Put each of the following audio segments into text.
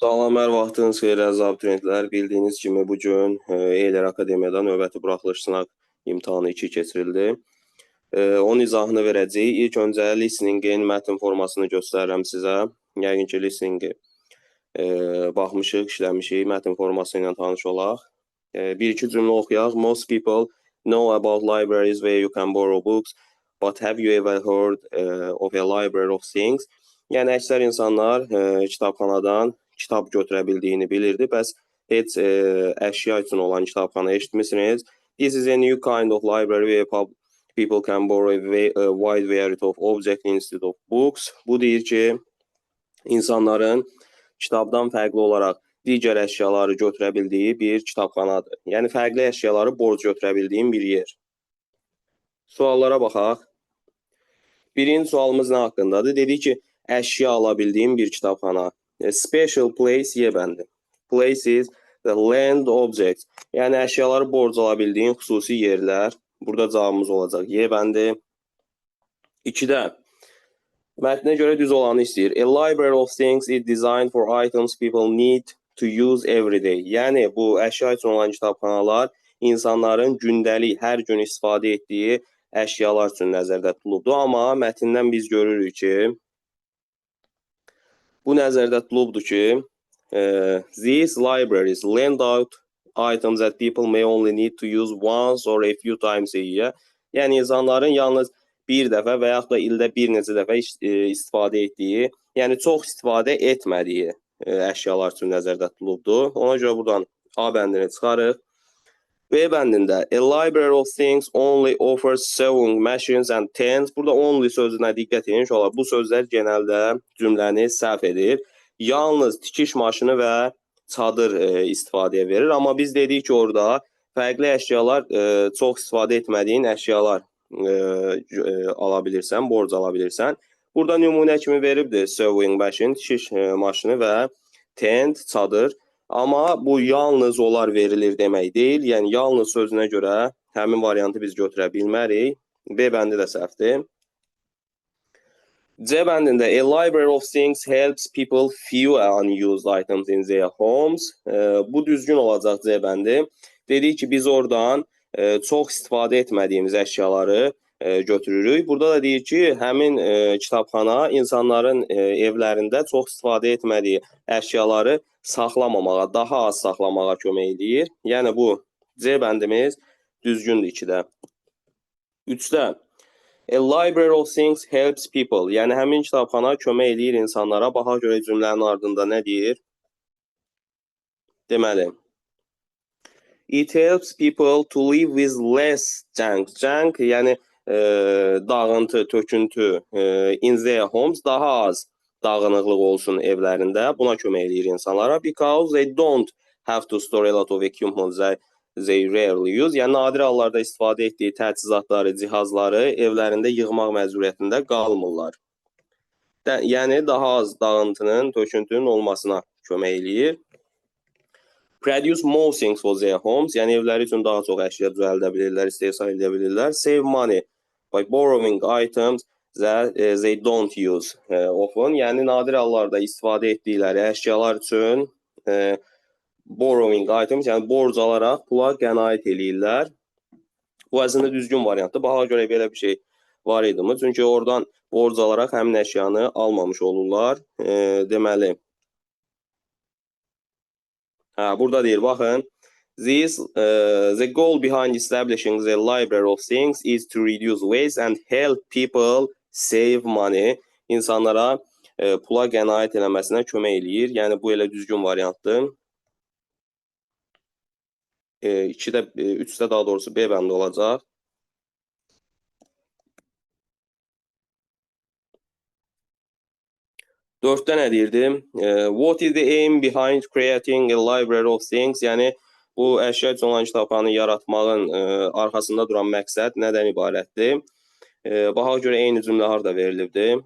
Salam, hər vaxtınız xeyir, əziz abituriyentlər. Bildiyiniz kimi bu gün Eylər Akademiyada növbəti buraxılış sınaq imtahanı 2 keçirildi. Onun izahını verəcəyik. İlk öncə listening-in mətn formasını göstərirəm sizə. Yəqin ki, listening-i baxmışıq, işləmişik, mətn forması ilə tanış olaq. Bir-iki cümlə oxuyaq. Most people know about libraries where you can borrow books, but have you ever heard of a library of things? Yəni, əksər insanlar kitabxanadan kitab götürə bildiyini bilirdi. Bəs heç əşya üçün olan kitabxana eşitmisiniz? This is a new kind of library where people can borrow a wide variety of objects instead of books. Bu deyir ki, insanların kitabdan fərqli olaraq digər əşyaları götürə bildiyi bir kitabxanadır. Yəni, fərqli əşyaları borc götürə bildiyin bir yer. Suallara baxaq. Birinci sualımız nə haqqındadır? Dedik ki, əşya ala bildiyin bir kitabxana. Special place Y bəndi. Places that lend objects. Yəni, əşyaları borc ala bildiyin xüsusi yerlər. Burada cavabımız olacaq Y bəndi. 2-də mətnə görə düz olanı istəyir. A library of things is designed for items people need to use every day. Yəni, bu əşya üçün olan kitabxanalar insanların gündəlik, hər gün istifadə etdiyi əşyalar üçün nəzərdə tutulubdur. Amma mətndən biz görürük ki, bu nəzərdə tutulubdur ki, these libraries lend out items that people may only need to use once or a few times a year. Yəni, insanların yalnız bir dəfə və yaxud da ildə bir neçə dəfə istifadə etdiyi, yəni çox istifadə etmədiyi əşyalar üçün nəzərdə tutulubdur. Ona görə buradan A bəndini çıxarıq. B bəndində a library of things only offers sewing machines and tents. Burada only sözünə diqqət edin. İnşallah bu sözlər genəldə cümləni səhv edir. Yalnız tikiş maşını və çadır istifadəyə verir. Amma biz dedik ki, orada fərqli əşyalar, çox istifadə etmədiyin əşyalar ala bilirsən, borc ala bilirsən. Burada nümunə kimi veribdir sewing machine, tikiş maşını və tent, çadır. Amma bu yalnız onlar verilir demək deyil. Yəni, yalnız sözünə görə həmin variantı biz götürə bilmərik. B bəndi də səhvdir. C bəndində a library of things helps people few unused items in their homes. Bu düzgün olacaq C bəndi. Dedik ki, biz oradan çox istifadə etmədiyimiz əşyaları götürürük. Burada da deyir ki, həmin kitabxana insanların evlərində çox istifadə etmədiyi əşyaları saxlamamağa, daha az saxlamağa kömək eləyir. Yəni, bu C bəndimiz düzgündür 2-də. 3-də a library of things helps people. Yəni, həmin kitabxana kömək eləyir insanlara. Baxa görə cümlənin ardında nə deyir? Deməli, it helps people to live with less junk. Junk, yəni dağıntı, töküntü in their homes, daha az dağınıqlıq olsun evlərində. Buna kömək eləyir insanlara. Because they don't have to store a lot of equipment that they rarely use. Yəni, nadir hallarda istifadə etdiyi təchizatları, cihazları evlərində yığmaq məcburiyyətində qalmırlar. Yəni, daha az dağıntının, töküntünün olmasına kömək eləyir. Produce more things for their homes. Yəni, evləri üçün daha çox əşya düzəldə bilirlər, istehsal edə bilirlər. Save money by borrowing items that they don't use often. Yəni, nadir hallarda istifadə etdikləri əşyalar üçün borrowing items, yəni borc alaraq pula qənaət eləyirlər. Bu əslində düzgün variantdır. Baxa görə belə bir şey var idimi? Çünki oradan borc alaraq həmin əşyanı almamış olurlar. Deməli, burada deyir, baxın. The goal behind establishing the library of things is to reduce waste and help people save money. İnsanlara pula qənaət eləməsinə kömək eləyir. Yəni, bu elə düzgün variantdır. 2-də, 3-də daha doğrusu B bəndi olacaq. 4-də nə deyirdim? What is the aim behind creating a library of things? Yəni, bu əşya üçün olan kitabxananı yaratmağın arxasında duran məqsəd nədən ibarətdir? Baxa görə eyni cümlə harada verilibdir?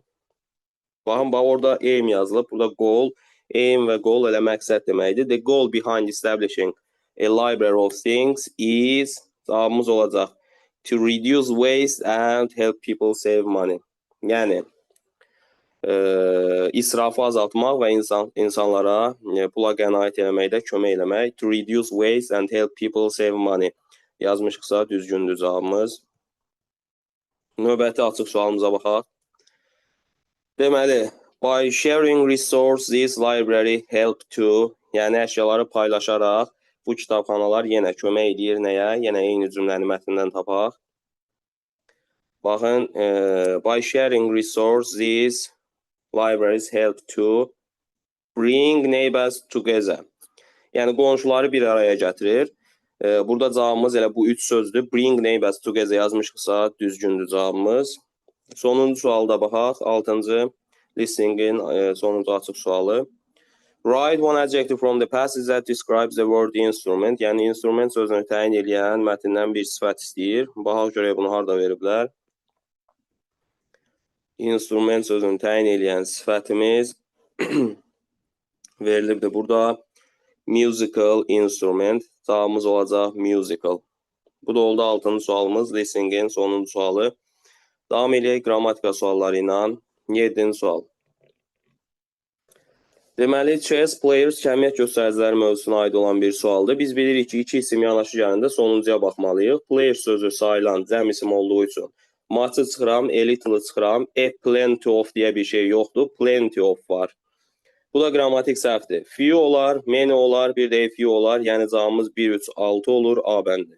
Baxın, bax, orada aim yazılıb, burada goal. Aim və goal elə məqsəd deməkdir. The goal behind establishing a library of things is, cavabımız olacaq, to reduce waste and help people save money. Yəni, İsrafı azaltmaq və insanlara pula qənaət eləməkdə kömək eləmək. To reduce waste and help people save money. Yazmışıqsa düzgündür cavabımız. Növbəti açıq sualımıza baxaq. Deməli, by sharing resources, library help to, yəni əşyaları paylaşaraq bu kitabxanalar yenə kömək eləyir nəyə? Yenə eyni cümləni mətndən tapaq. Baxın, by sharing resources, libraries help to bring neighbors together. Yəni qonşuları bir araya gətirir. Burada cavabımız elə bu üç sözdür. Bring neighbors together yazmışıqsa düzgündür cavabımız. Sonuncu sualda baxaq. 6-cı listeningin sonuncu açıq sualı. Write one adjective from the passage that describes the word instrument. Yəni instrument sözünü təyin eləyən mətndən bir sifət istəyir. Baxaq görək bunu harda veriblər. Instrument sözünü təyin eləyən sifətimiz verilibdir burada. Musical instrument. Cavabımız olacaq musical. Bu da oldu 6-cı sualımız. Listeningin sonuncu sualı. Davam eləyək qrammatika sualları ilə. 7-ci sual. Deməli, chess players kəmiyyət göstəriciləri mövzusuna aid olan bir sualdır. Biz bilirik ki, iki isim yanaşı gələndə sonuncuya baxmalıyıq. Player sözü sayılan cəm isim olduğu üçün much'ı çıxıram, a little'ı çıxıram. A plenty of deyə bir şey yoxdur. Plenty of var. Bu da qrammatik səhvdir. Few olar, many olar, bir də a few olar. Yəni cavabımız 1, 3, 6 olur. A bəndi.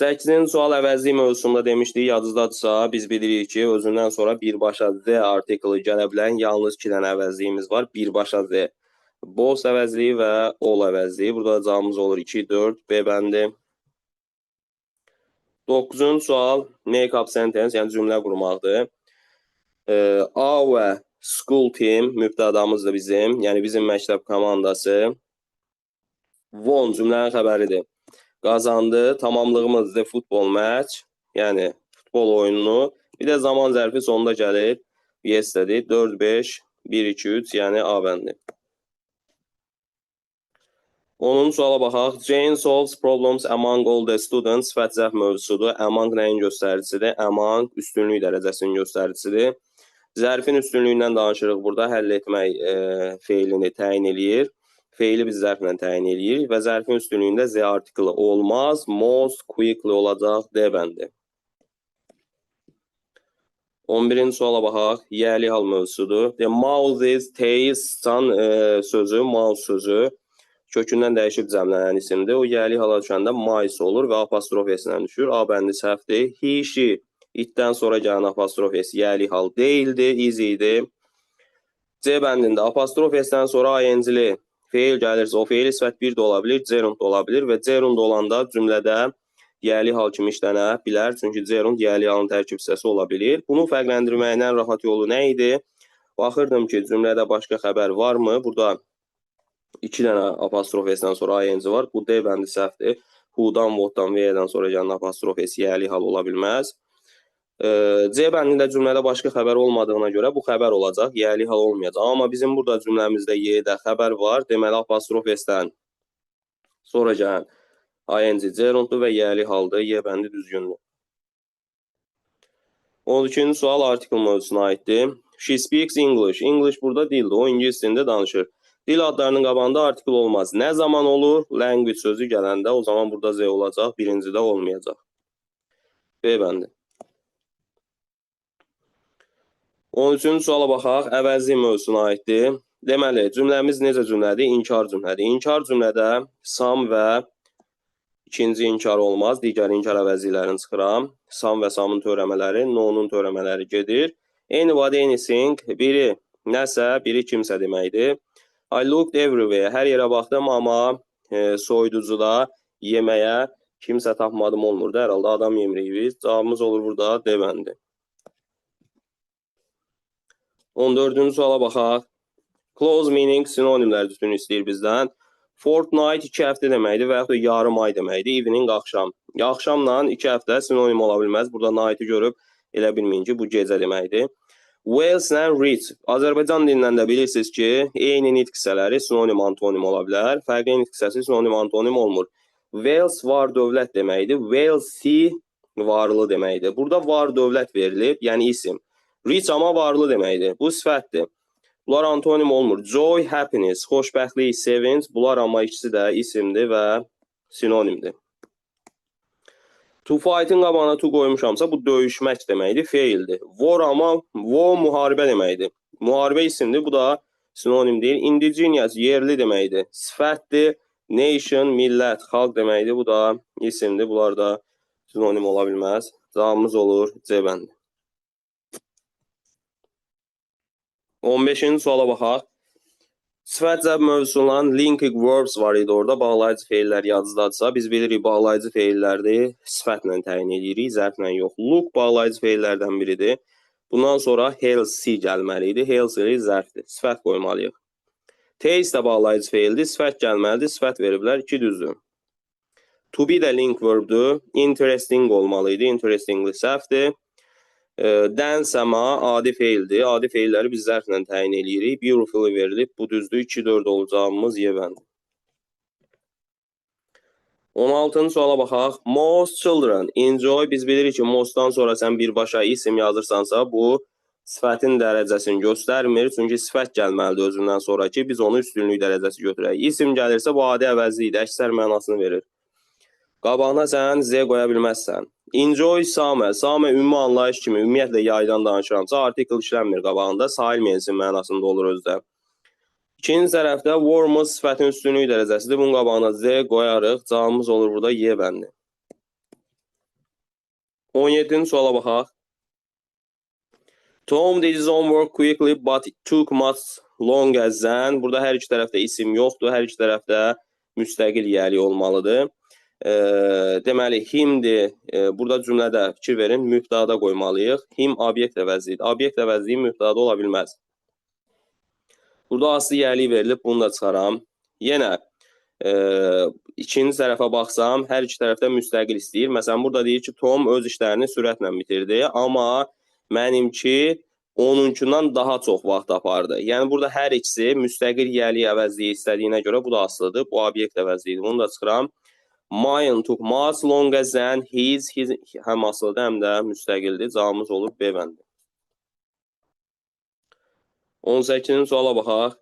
8-ci sual əvəzlik mövzusunda demişdik, yadınızdadırsa biz bilirik ki, özündən sonra birbaşa the artiklı gələ bilən yalnız 2 dənə əvəzliyimiz var. Birbaşa the. Both əvəzliyi və all əvəzliyi. Burada da cavabımız olur 2, 4, B bəndi. 9-cu sual make up sentence, yəni cümlə qurmaqdır. Our school team mübtədamızdır bizim, yəni bizim məktəb komandası. Won cümlənin xəbəridir. Qazandı. Tamamlığımız the football match, yəni futbol oyununu. Bir də zaman zərfi sonda gəlir. Yesterday 4, 5, 1, 2, 3, yəni A bəndi. 10-cu suala baxaq. Jane solves problems among all the students. Sifət zərf mövzusudur. Among nəyin göstəricisidir? Among üstünlük dərəcəsinin göstəricisidir. Zərfin üstünlüyündən danışırıq burada. Həll etmək feilini təyin eləyir. Feili biz zərflə təyin eləyirik və zərfin üstünlüyündə Z artiklı olmaz. Most quickly olacaq D bəndi. 11-ci suala baxaq. Yəli hal mövzusudur. The mouse is tail sıçan sözü, mouse sözü kökündən dəyişib cəmlənən isimdir. O yəli hala düşəndə mice olur və apostrof s-lə düşür. A bəndi səhvdir. He, she, itdən sonra gələn apostrof s yəli hal deyildi, is idi. C bəndində apostrof s-dən sonra ing-li feil gəlirsə, o feil sifət bir də ola bilir, gerund da ola bilir və gerund olanda cümlədə yəli hal kimi işlənə bilər. Çünki gerund yəli halın tərkib hissəsi ola bilir. Bunu fərqləndirməyin ən rahat yolu nə idi? Baxırdım ki, cümlədə başqa xəbər varmı? Burada 2 dənə apostrof s-dən sonra ing var. Bu D bəndi səhvdir. Who-dan, what-dan, where-dən sonra gələn apostrof s yəli hal ola bilməz. C bəndində cümlədə başqa xəbər olmadığına görə bu xəbər olacaq, yəli hal olmayacaq. Amma bizim burada cümləmizdə Y-də xəbər var. Deməli, apostrof s-dən sonra gələn ing gerunddur və yəli haldır. Y bəndi düzgündür. 12-ci sual artikel mövzusuna aiddir. She speaks English. English burada dildir. O ingilis dilində danışır. Dil adlarının qabağında artikel olmaz. Nə zaman olur? Language sözü gələndə o zaman burada Z olacaq, birincidə olmayacaq. B bəndi. 13-cü suala baxaq. Əvəzlik mövzusuna aiddir. Deməli, cümləmiz necə cümlədir? İnkar cümlədir. İnkar cümlədə some və ikinci inkar olmaz. Digər inkar əvəzliklərini çıxıram. Some və some-ın törəmələri, no-nun törəmələri gedir. Anybody, anything, biri nəsə, biri kimsə deməkdir. I looked everywhere. Hər yerə baxdım, amma soyuducuda yeməyə kimsə tapmadım olmurdu. Hər halda adam yemirik biz. Cavabımız olur burada D bəndi. 14-cü suala baxaq. Close meaning sinonimlər bütünü istəyir bizdən. Fortnight 2 həftə deməkdir və yaxud da yarım ay deməkdir. Evening axşam. Axşamla 2 həftə sinonim ola bilməz. Burada night'ı görüb elə bilməyin ki, bu gecə deməkdir. Wales-lə rich. Azərbaycan dilindən də bilirsiniz ki, eyni nitq hissələri sinonim, antonim ola bilər. Fərqli nitq hissəsi sinonim, antonim olmur. Wales var dövlət deməkdir. Wealthy varlı deməkdir. Burada var dövlət verilib, yəni isim. Rich amma varlı deməkdir. Bu sifətdir. Bunlar antonim olmur. Joy, happiness, xoşbəxtlik, sevinç. Bunlar amma ikisi də isimdir və sinonimdir. To fight-ın qabağına to qoymuşamsa, bu döyüşmək deməkdir, feildir. War amma war müharibə deməkdir. Müharibə isimdir, bu da sinonim deyil. Indigenous yerli deməkdir, sifətdir. Nation, millət, xalq deməkdir, bu da isimdir. Bunlar da sinonim ola bilməz. Cavabımız olur C bəndi. 15-ci suala baxaq. Sifət cəb mövzusundan linking verbs var idi orada. Bağlayıcı feillər yadızdadırsa, biz bilirik bağlayıcı feillərdir. Sifətlə təyin edirik, zərflə yox. Look bağlayıcı feillərdən biridir. Bundan sonra healthy gəlməli idi. Healthy zərfdir. Sifət qoymalıyıq. Taste də bağlayıcı feildir. Sifət gəlməlidir. Sifət veriblər. 2 düzdür. To be də link verbdir. Interesting olmalı idi. Interestingly səhvdir. Dance amma adi feildir. Adi feilləri biz zərflə təyin eləyirik. Beautifully verilib. Bu düzdür. 2-4 olacağımız Y bəndi. 16-cı suala baxaq. Most children enjoy. Biz bilirik ki, mostdan sonra sən birbaşa isim yazırsansa, bu sifətin dərəcəsini göstərmir. Çünki sifət gəlməlidir özündən sonra ki, biz onu üstünlük dərəcəsi götürək. İsim gəlirsə, bu adi əvəzlidir. Əksər mənasını verir. Qabağına sən Z qoya bilməzsən. Enjoy summer. Summer ümumi anlayış kimi, ümumiyyətlə yaydan danışıramsa, article işlənmir qabağında, sayılmayan isim mənasında olur özdə. İkinci tərəfdə warmest sifətin üstünlük dərəcəsidir. Bunun qabağına Z qoyarıq. Cavabımız olur burada Y bəndi. 17-ci suala baxaq. Tom did his homework quickly, but it took much longer than. Burada hər iki tərəfdə isim yoxdur. Hər iki tərəfdə müstəqil yiyəlik olmalıdır. Deməli, himdir. Burada cümlədə fikir verin, mübtəda qoymalıyıq. Him obyekt əvəzliyidir. Obyekt əvəzliyi mübtəda ola bilməz. Burada aslı yiyəlik verilib, bunu da çıxaram. Yenə ikinci tərəfə baxsam, hər iki tərəfdə müstəqil istəyir. Məsələn, burada deyir ki, Tom öz işlərini sürətlə bitirdi, amma mənimki onunkundan daha çox vaxt apardı. Yəni, burada hər ikisi müstəqil yiyəlik əvəzliyi istədiyinə görə bu da asılıdır. Bu obyekt əvəzliyidir. Bunu da çıxıram. Mine took much longer than his həm asılıdır, həm də müstəqildir. Cavabımız olur B bəndi. 18-ci suala baxaq.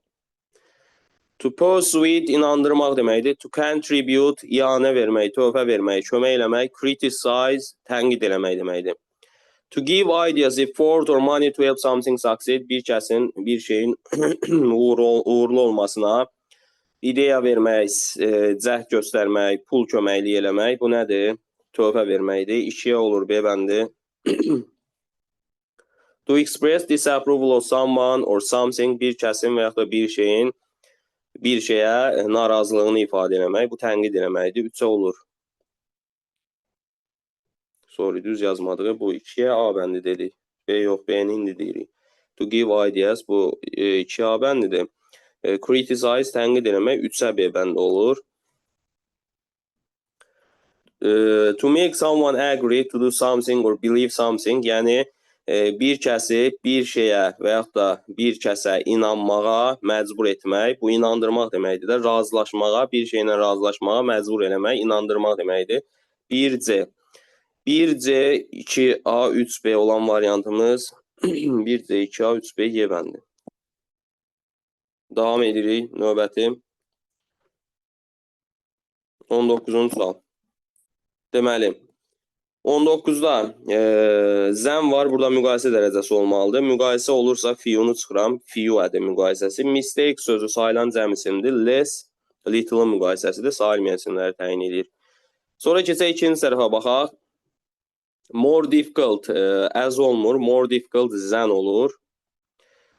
To persuade inandırmaq deməkdir. To contribute ianə vermək, töhfə vermək, kömək eləmək, criticize tənqid eləmək deməkdir. To give ideas, effort or money to help something succeed bir kəsin, bir şeyin uğurlu olmasına ideya vermək, cəhd göstərmək, pul köməkliyi eləmək, bu nədir? Töhfə verməkdir. 2-yə olur B bəndi. To express disapproval of someone or something, bir kəsin və yaxud da bir şeyin bir şeyə narazılığını ifadə eləmək, bu tənqid eləməkdir. 3-ə olur. Sorry, düz yazmadığı bu 2-yə A bəndi dedik. B yox, B-ni indi deyirik. To give ideas, bu 2 A bəndidir. Criticize, tənqid eləmək 3-ə B bəndi olur. To make someone agree to do something or believe something, yəni bir kəsi bir şeyə və yaxud da bir kəsə inanmağa məcbur etmək, bu inandırmaq deməkdir də, razılaşmağa, bir şeylə razılaşmağa məcbur eləmək, inandırmaq deməkdir. 1C. 1C, 2A, 3B olan variantımız 1C, 2A, 3B, Y bəndi. Davam edirik növbəti. 19-cu sual. Deməli, 19-da zən var, burada müqayisə dərəcəsi olmalıdır. Müqayisə olursa few-nu çıxıram, few-ədir müqayisəsi. Mistake sözü sayılan cəm isimdir. Less, little-ın müqayisəsidir, sayılmayan isimləri təyin edir. Sonra keçək ikinci tərəfə baxaq. More difficult, as olmur, more difficult than olur.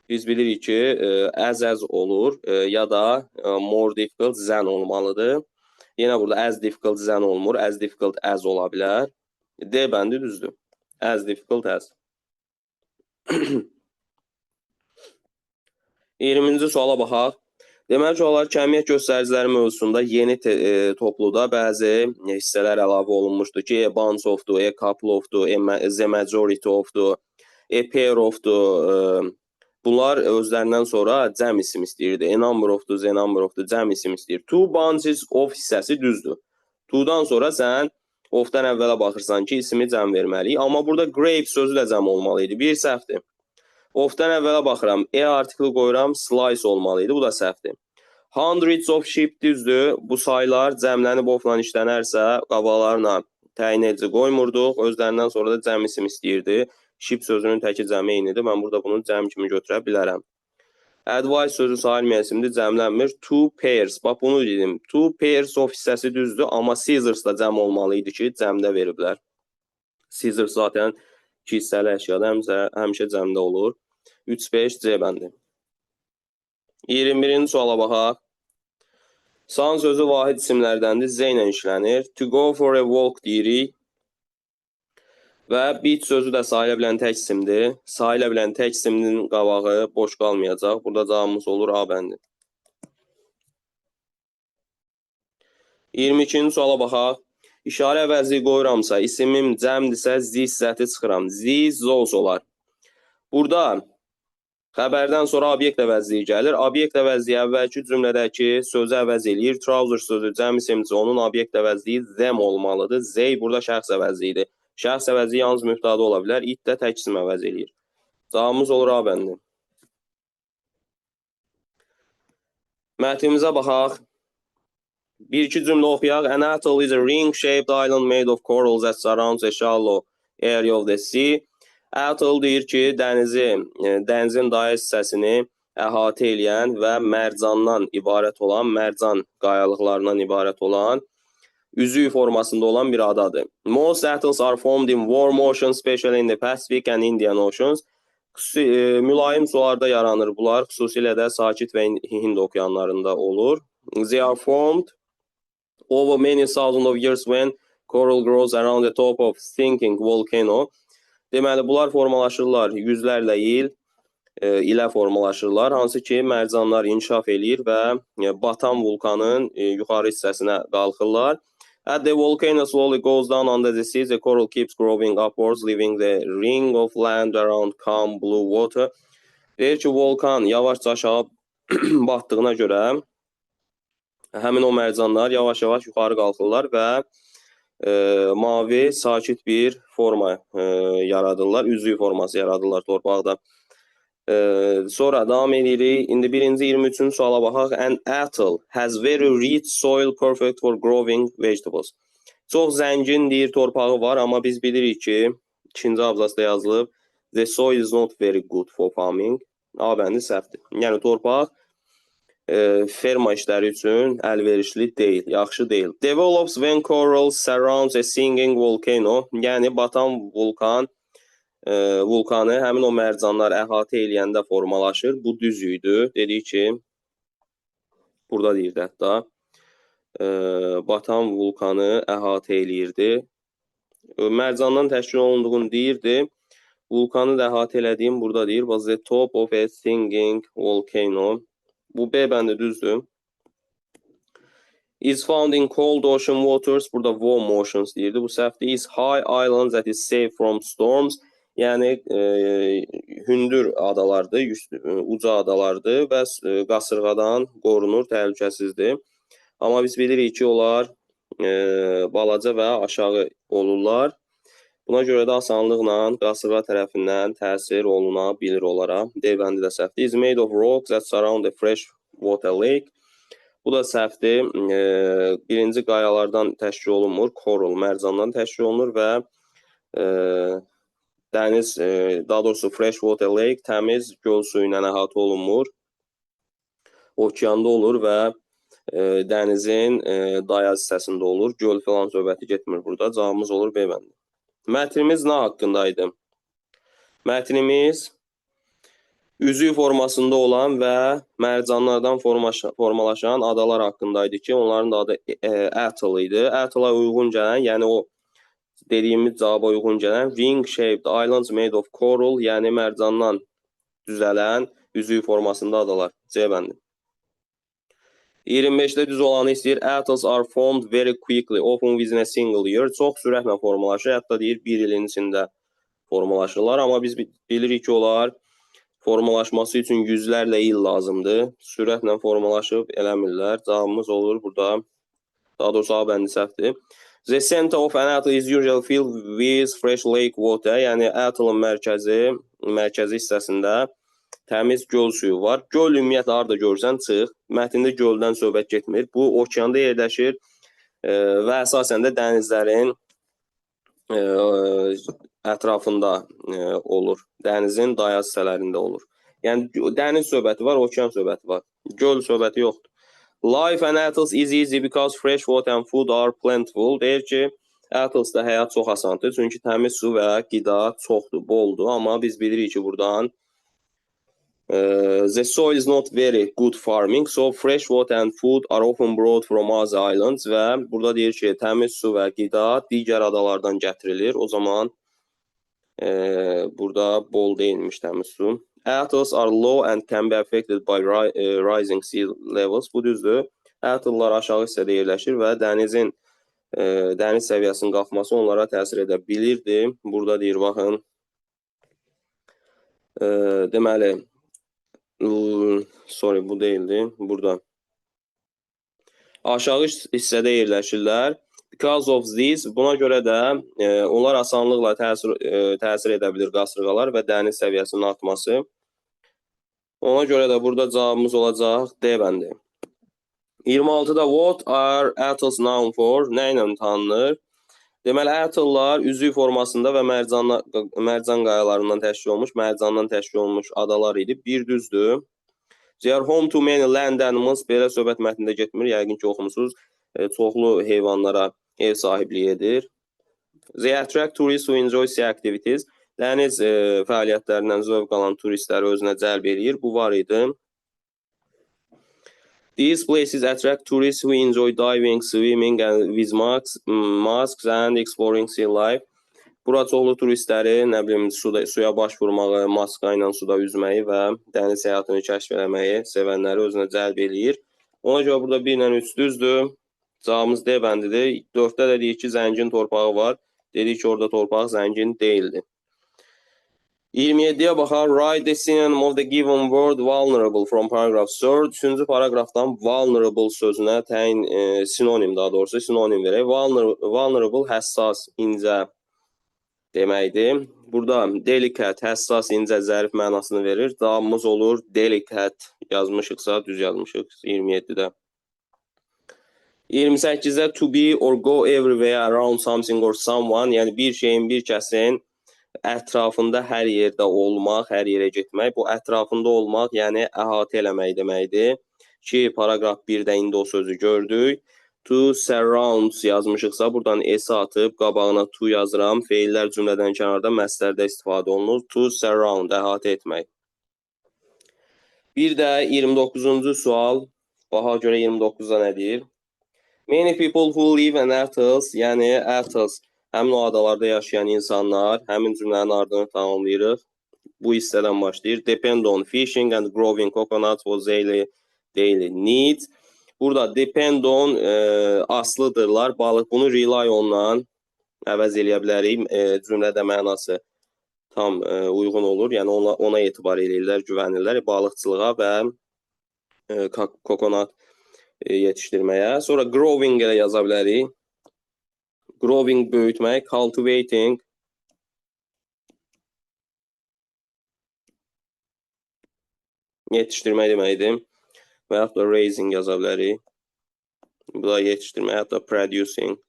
Biz bilirik ki, as olur ya da more difficult than olmalıdır. Yenə burada as difficult than olmur, as difficult as ola bilər. D bəndi düzdür. As difficult as. 20-ci suala baxaq. Deməli ki, onlar kəmiyyət göstəriciləri mövzusunda yeni topluda bəzi hissələr əlavə olunmuşdur ki, a bunch of-dur, a couple of-dur, the majority of-dur, a pair of-dur. Bunlar özlərindən sonra cəm isim istəyirdi. A number of-dur, the number of-dur, cəm isim istəyir. Two bunches of hissəsi düzdür. To-dan sonra sən of-dan əvvələ baxırsan ki, ismi cəm verməliyik. Amma burada grape sözü də cəm olmalı idi. Bir səhvdir. Of-dan əvvələ baxıram. E artikli qoyuram, slice olmalı idi. Bu da səhvdir. Hundreds of sheep düzdür. Bu saylar cəmlənib of-la işlənərsə, qabaqlarına təyin edici qoymurduq. Özlərindən sonra da cəm isim istəyirdi. Sheep sözünün təki cəmi eynidir. Mən burada bunu cəm kimi götürə bilərəm. Advice sözü sayılmayan isimdir, cəmlənmir. Two pairs, bax bunu dedim. Two pairs of hissəsi düzdür, amma scissors da cəm olmalı idi ki, cəmdə veriblər. Scissors zaten iki hissəli əşyada həmişə cəmdə olur. 3-5 C bəndi. 21-ci suala baxaq. San sözü vahid isimlərdəndir, Z ilə işlənir. To go for a walk deyirik. Və beach sözü də sayıla bilən tək isimdir. Sayıla bilən tək isiminin qabağı boş qalmayacaq. Burada cavabımız olur A bəndi. 22-ci suala baxaq. İşarə əvəzliyi qoyuramsa, isimim cəmdirsə, this zəti çıxıram. These, those olar. Burada xəbərdən sonra obyekt əvəzliyi gəlir. Obyekt əvəzliyi əvvəlki cümlədəki sözü əvəz eləyir. Trouser sözü cəm isimdirsə, onun obyekt əvəzliyi them olmalıdır. They burada şəxs əvəzliyidir. Şəxs əvəzi yalnız mübtəda ola bilər. It də tək isim əvəz eləyir. Cavabımız olur A bəndi. Mətnimizə baxaq. Bir-iki cümlə oxuyaq. An atoll is a ring-shaped island made of corals that surrounds a shallow area of the sea. Atoll deyir ki, dənizin dayaz hissəsini əhatə eləyən və mərcandan ibarət olan, mərcan qayalıqlarından ibarət olan üzük formasında olan bir adadır. Most atolls are formed in warm oceans, especially in the Pacific and Indian Oceans. Mülayim sularda yaranır bunlar, xüsusilə də Sakit və Hind okeanlarında olur. They are formed over many thousands of years when coral grows around the top of sinking volcano. Deməli, bunlar formalaşırlar yüzlərlə il ilə formalaşırlar, hansı ki, mərcanlar inkişaf eləyir və batan vulkanın yuxarı hissəsinə qalxırlar. As the volcano slowly goes down under the sea, the coral keeps growing upwards, leaving the ring of land around calm blue water. Deyir ki, vulkan yavaşca aşağı batdığına görə həmin o mərcanlar yavaş-yavaş yuxarı qalxırlar və mavi, sakit bir forma yaradırlar, üzük forması yaradırlar torpaqda. Sonra davam edirik. İndi birinci 23-cü suala baxaq. An atoll has very rich soil perfect for growing vegetables. Çox zəngin deyir torpağı var, amma biz bilirik ki, ikinci abzasda yazılıb, the soil is not very good for farming. A bəndi səhvdir. Yəni torpaq ferma işləri üçün əlverişli deyil, yaxşı deyil. Develops when coral surrounds a sinking volcano. Yəni batan vulkanı həmin o mərcanlar əhatə eləyəndə formalaşır. Bu düz idi. Dedik ki, burada deyirdi hətta, batan vulkanı əhatə eləyirdi. Mərcandan təşkil olunduğunu deyirdi. Vulkanı da əhatə elədiyim burada deyir. Was the top of a sinking volcano. Bu B bəndi düzdür. Is found in cold ocean waters. Burada warm oceans deyirdi. Bu səhvdir. Is high islands that is safe from storms. Yəni hündür adalardır, uca adalardır və qasırğadan qorunur, təhlükəsizdir. Amma biz bilirik ki, onlar balaca və aşağı olurlar. Buna görə də asanlıqla qasırğa tərəfindən təsir oluna bilir onlara. D bəndi də səhvdir. Is made of rocks that surround a fresh water lake. Bu da səhvdir. Birinci qayalardan təşkil olunmur, coral, mərcandan təşkil olunur və dəniz, daha doğrusu fresh water lake, təmiz göl suyu ilə əhatə olunmur. Okeanda olur və dənizin dayaz hissəsində olur. Göl falan söhbəti getmir burada. Cavabımız olur B bəndi. Mətnimiz nə haqqındaydı? Mətnimiz üzük formasında olan və mərcanlardan formalaşan adalar haqqındaydı ki, onların da adı atoll idi. Atolla uyğun gələn, yəni o dediyimiz cavaba uyğun gələn ring-shaped islands made of coral, yəni mərcandan düzələn üzük formasında adalar. C bəndi. 25-də düz olanı istəyir. Atolls are formed very quickly, often within a single year. Çox sürətlə formalaşır. Hətta deyir, bir ilin içində formalaşırlar. Amma biz bilirik ki, onlar formalaşması üçün yüzlərlə il lazımdır. Sürətlə formalaşıb eləmirlər. Cavabımız olur burada. Daha doğrusu A bəndi səhvdir. The center of an atoll is usually filled with fresh lake water. Yəni atollun mərkəzi mərkəzi hissəsində təmiz göl suyu var. Göl ümumiyyətlə harda görsən çıx. Mətndə göldən söhbət getmir. Bu okeanda yerləşir və əsasən də dənizlərin ətrafında olur. Dənizin dayaz hissələrində olur. Yəni dəniz söhbəti var, okean söhbəti var. Göl söhbəti yoxdur. Life in atolls is easy because fresh water and food are plentiful. Deyir ki, Atollsda həyat çox asandır. Çünki təmiz su və qida çoxdur, boldur. Amma biz bilirik ki, buradan the soil is not very good farming, so fresh water and food are often brought from other islands və burada deyir ki, təmiz su və qida digər adalardan gətirilir. O zaman burada bol deyilmiş təmiz su. Atolls are low and can be affected by rising sea levels. Bu düzdür. Atollar aşağı hissədə yerləşir və dənizin dəniz səviyyəsinin qalxması onlara təsir edə bilirdi. Burada deyir, baxın, deməli, sorry, bu deyildi. Burada aşağı hissədə yerləşirlər. Because of this, buna görə də onlar asanlıqla təsir edə bilir qasırğalar və dəniz səviyyəsinin artması. Ona görə də burada cavabımız olacaq D bəndi. 26-da what are atolls known for? Nə ilə tanınır? Deməli, atollar üzük formasında və mərcan qayalarından təşkil olmuş, mərcandan təşkil olmuş adalar idi. Bir düzdür. They are home to many land animals. Belə söhbət mətnində getmir. Yəqin ki, oxumusunuz. Çoxlu heyvanlara ev sahibliyi edir. They attract tourists who enjoy sea activities. Dəniz fəaliyyətlərindən zövq alan turistləri özünə cəlb eləyir. Bu var idi. These places attract tourists who enjoy diving, swimming and with masks and exploring sea life. Bura çoxlu turistləri, nə bilim, suya baş vurmağı, maska ilə suda üzməyi və dəniz həyatını kəşf eləməyi sevənləri özünə cəlb eləyir. Ona görə burada 1 ilə 3 düzdür. Cavabımız D bəndidir. 4-də də deyir ki, zəngin torpağı var. Dedik ki, orada torpaq zəngin deyildi. 27-yə baxaq. Write the synonym of the given word vulnerable from paragraph 3. Üçüncü paragrafdan vulnerable sözünə təyin sinonim, daha doğrusu sinonim verək. Vulnerable həssas, incə deməkdir. Burada delicate, həssas, incə, zərif mənasını verir. Cavabımız olur delicate yazmışıqsa, düz yazmışıq 27-də. 28-də to be or go everywhere around something or someone, yəni bir şeyin, bir kəsin ətrafında hər yerdə olmaq, hər yerə getmək. Bu ətrafında olmaq, yəni əhatə eləmək deməkdir ki, paragraf 1-də indi o sözü gördük. To surround yazmışıqsa, buradan S atıb qabağına to yazıram. Feillər cümlədən kənarda məslərdə istifadə olunur. To surround, əhatə etmək. Bir də 29-cu sual. Baha görə 29-da nə deyir? Many people who live in atolls, yəni atolls, həmin o adalarda yaşayan insanlar, həmin cümlənin ardını tamamlayırıq. Bu hissədən başlayır. Depend on fishing and growing coconuts for daily needs. Burada depend on aslıdırlar. Balıq bunu rely ondan əvəz eləyə bilərik. Cümlədə mənası tam uyğun olur. Yəni ona etibar eləyirlər, güvənirlər balıqçılığa və kokonat yetişdirməyə. Sonra growing elə yaza bilərik. Growing böyütmək, cultivating yetişdirmək deməkdir. Və yaxud da raising yaza bilərik. Bu da yetişdirmək, hətta producing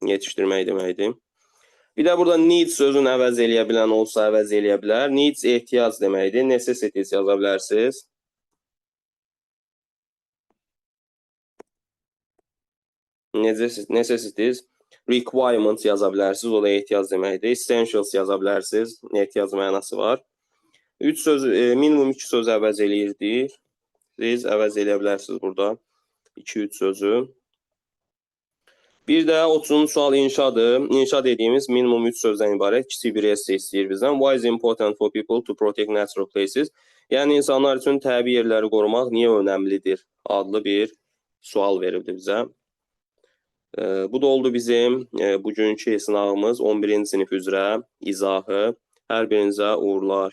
yetişdirmək deməkdir. Bir də burada needs sözünü əvəz eləyə bilən olsa əvəz eləyə bilər. Needs ehtiyac deməkdir. Necessities yaza bilərsiniz. Necessities, requirements yaza bilərsiniz, o da ehtiyac deməkdir. Essentials yaza bilərsiniz, ehtiyac mənası var. 3 söz, minimum 2 söz əvəz eləyirdik. Siz əvəz eləyə bilərsiniz burada 2-3 sözü. Bir də 30-cu sual inşadır. İnşa dediyimiz minimum 3 sözdən ibarət. Kiçik bir essay istəyir bizdən. Why is it important for people to protect natural places? Yəni insanlar üçün təbii yerləri qorumaq niyə önəmlidir? Adlı bir sual veribdi bizə. Bu da oldu bizim bugünkü sınavımız 11-ci sinif üzrə izahı. Hər birinizə uğurlar.